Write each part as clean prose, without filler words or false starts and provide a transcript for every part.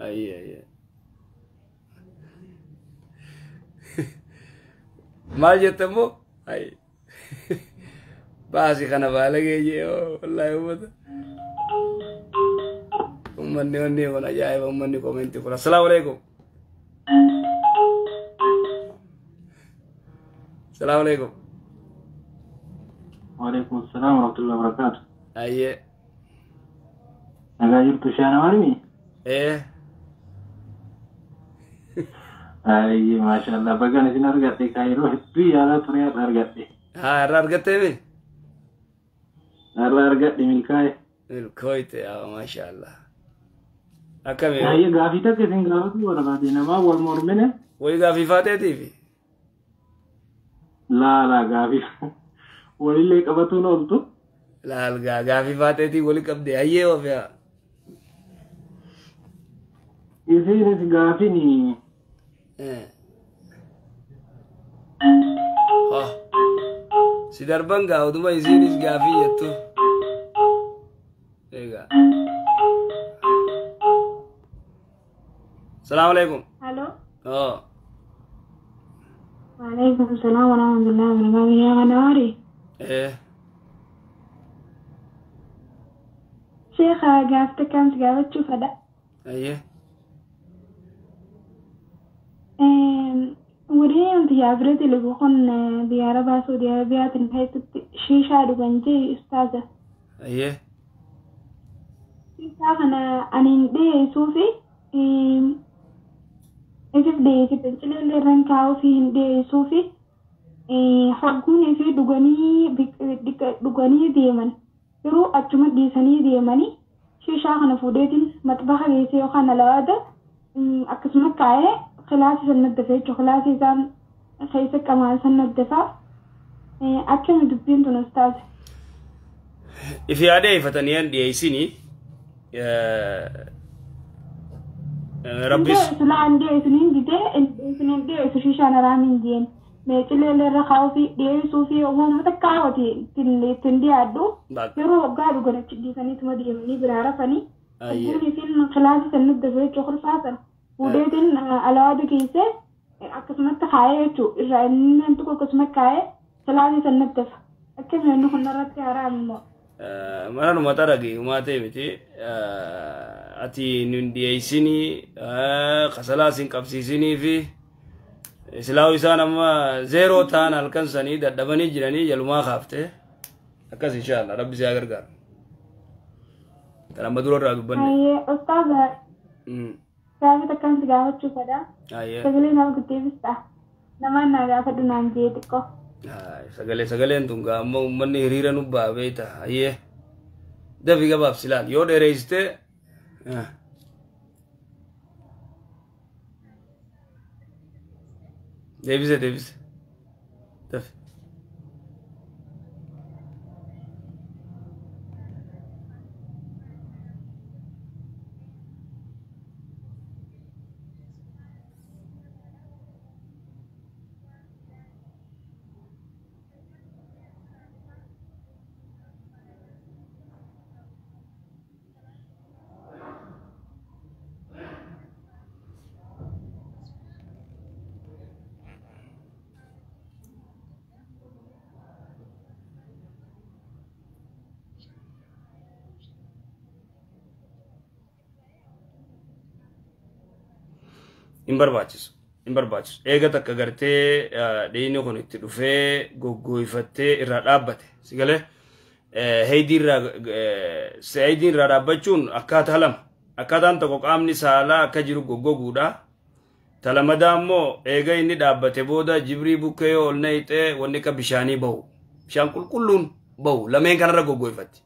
Ayyee ayyee. Maal jette immoo? Ayi. Baasi kana baalagee jee wallaahi uummata. Uummanni wanni kun ajaa'iba uummanni koomenti kun. Assalaamu alaikum. Assalaamu alaikum. Waalaikum assalam warahmatullahi wabarakatuh. Ayyee. Nagaa jirtu shaana maalimi? Ee. Ayyee maashaallah bagaan isin argadhe kaa yeroo hedduu yaalaa ture har'a argadhe. Haa irraa argattee mi? Har'a argadhe milkaa'e. Milkooyte yaa maashaallah. Akkami? Ayyee gaafii takka isin gaafatu barbaade namaa wal mormine. Wayi gaafii faateetiifi? Laa laa gaafii walillee qabatuun ooltu. Laal gaa gaafii faateetii wali qabde ayyee ofiyaa. Isiinis gaafiin Si darban gaa oduma isiinis gaafii jettu. Egaa. Salaamu alaikum. Halo. Oh. Waalaikum salam warahmatullahi wabarakatuh. Yaa Kanawaari. Eh. Sheekha gaafta kam si gaafachuu fedha? Ayyee. Warreen biyya bira dalagu kun biyya Arabaa Saudi Arabiyaatiin keessatti shiishaa dhugan jee ustaaza. Ayyee. Shiishaa kana ani hin dhiyeessuu fi ifif dhiyeessite fincilee irraan kaa'uu fi hin dhiyeessuu fi hogguunii fi dhuganii deeman yeroo achuma dhiisanii deemanii shiishaa kana fuudheetiin maxbaxa geessee yookaan alawaada akkasuma kaa'ee kilaasii san naddafa jechuudha. Kilaasii isaan keessa qamaan san naddafa. Akkami dubbiin tun ustaaze? Ifi yaadee ifatanii hin dhiyeessinii. Rabbis. Silaa hin dhiyeessu niin didee hin dhiyeessu shiishaan haraam hin jeen. Meecilee irra kaa'uu fi dhiyeessuu fi uummata kaawwati ittiin dhiyaadhu. Yeroo waggaa dhugan achi dhiisaniituma deemanii biraa rafanii. Hogguun isin kilaasii san naddafa jechuudha kolfaasan. Fuudheetiin alawaada geessee akkasumatti kaa'ee jechuudha. Irraa inni tokko akkasuma kaa'ee kilaasii san naddafa. Akkami inni kun irratti haraam immoo? Mana nu mataa dhagee uumaa ta'e miti. Ati nun dhiyeessinii kasalaas hin qabsiisinii fi silaa isaan amma zeeroo ta'an halkan sanii dadhabanii jiranii jalumaa kaaftee akkas inshaallah rabbi si haa gargaaru. Kan amma dura irraa dubbanne. Ayyee ustaaza. Gaafii takkaan si gaafachuu fedha. Ayyee. Sagalee nama guddeebista. Namaan naa gaafadhu naan jee xiqqoo. Sagalee sagaleen tun gaa amma uummanni hiriira nu ba'a beekta. Ayyee. Dafii gabaabsi laal yoo dheereessite. Deebise deebise. Dafi. Hin barbaachisu. Hin barbaachisu. Eega takka gartee dhiigni kun itti dhufee goggoofattee irraa dhaabbate. Si galee heydii irraa dhaabbachuun akkaataa lama. Akkaataan tokko qaamni saalaa akka jiru goggoguudha. Talamadaa immoo eega inni dhaabbate booda jibrii bukkee yoo ol naqxee wanni akka bishaanii bahu. Bishaan qulqulluun bahu. Lameen kanarra goggooffatti.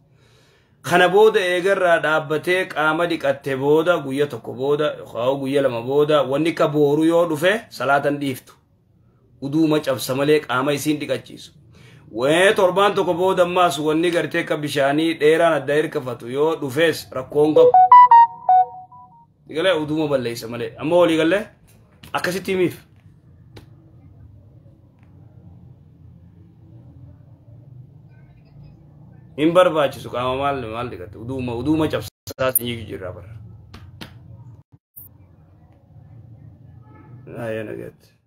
Kana booda eegarraa dhaabbatee qaama dhiqatte booda guyya tokko booda yookaan guyya lama booda wanni akka booruu yoo dhufe salaatan dhiiftu. Uduuma cabsa malee qaama isiin dhiqachiisu. Wee torbaan tokko booda ammaas wanni gartee akka bishaanii dheeraan adda hirkifatu yoo dhufes rakkoon qabu. Galee uduuma balleessa malee. Amma walii galee akkasitti himiif. Hin barbaachisu qaama maal maal dhiqatte uduuma cabsa. Isaa siin jirra bara. Ayya, nagaatti.